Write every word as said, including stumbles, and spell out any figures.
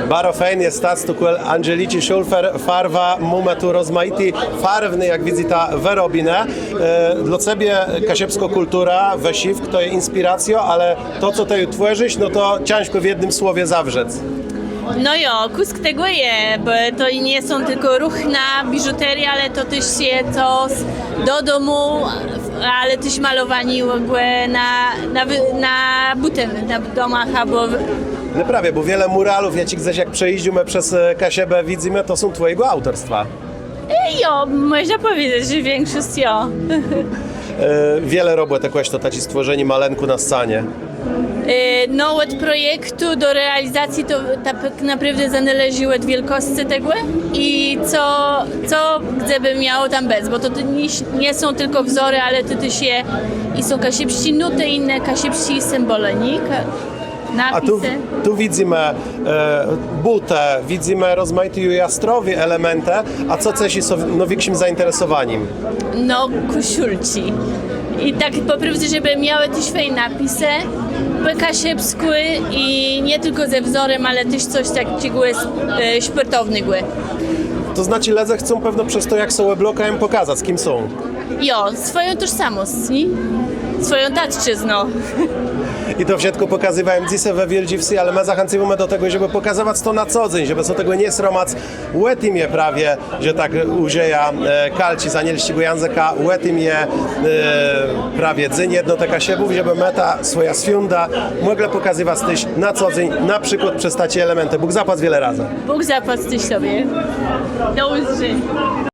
Baro fejn je stac tu kòl Angeliczi Szulfer, Farwa, mómë tu rozmajité, farwné, jak widzyta, wërobinë. E, dlô cebie kaszëbskô kùltura, wësziwk to je inspiracjô, ale to, co të ju twòrzisz, no to cãżkò w jednym słowie zawrzec. No jo, kùsk tegò je, bò to nie są tëlkò ruchna, biżuteriô, ale to téż je cos do dómù, ale téż malowanié ògólnie na, na, wë- na bùten, na domach abò No prawie, bò wiele muralów, jaczich gdzes jak przejéżdżómë przez e, Kaszëbë widzymë, to są twòjégò aùtorstwa. E, jo, mòżna pòwiedzec, że wikszosc jo. E, wiele robòtë kòsztô taczé stwòrzenié malënkù na scanie. E, no, òd projektu do realizacji to tak naprôwdã zanôlégô òd wiôlgòscë tegò i co, co gdze bë miało tam bëc, bò to, to nie, nie są tëlkò wzorë, ale to téż je, i są kaszëbsczé nótë, jinné kaszëbsczé symbòle, nié? Ka- A tu, Napisë. Tu widzymë e, bùtë, widzymë rozmajité jastrowé elementë, a co ceszi sã nôwikszim zainteresowanim? No, kòszulczi. I tak pò prôwdze, żebë miałë téż fejn napisë pò kaszëbskù i nié tëlkò ze wzorã, ale téż cos taczégò e, szpòrtownégò. To znaczi, lëdze chcą pewno przez to, jak sã òblôkają, pòkazac, kim są. Jo, swòją tożsamòsc, nié? Swòją tatczëznã. I to wszëtkò pòkazywómë dzysô we Wiôldżi Wsë, ale më zachãcywómë do tegò, żebë pòkazëwac to na co dzéń, żebë sã tegò nie sromac. Ò tim je prawie, że tak ùżëjã e, kalczi z anielsczégò jãzëka, ò tim je e, prawie Dzéń Jednotë Kaszëbów, żebë më tã swòjã swiądã mòglë pòkazëwac téż na co dzéń, na przikłôd przez taczé elementë. Bóg zapłac wiele razy. Bóg zapłac téż tobie. Do ùzdrzeniô.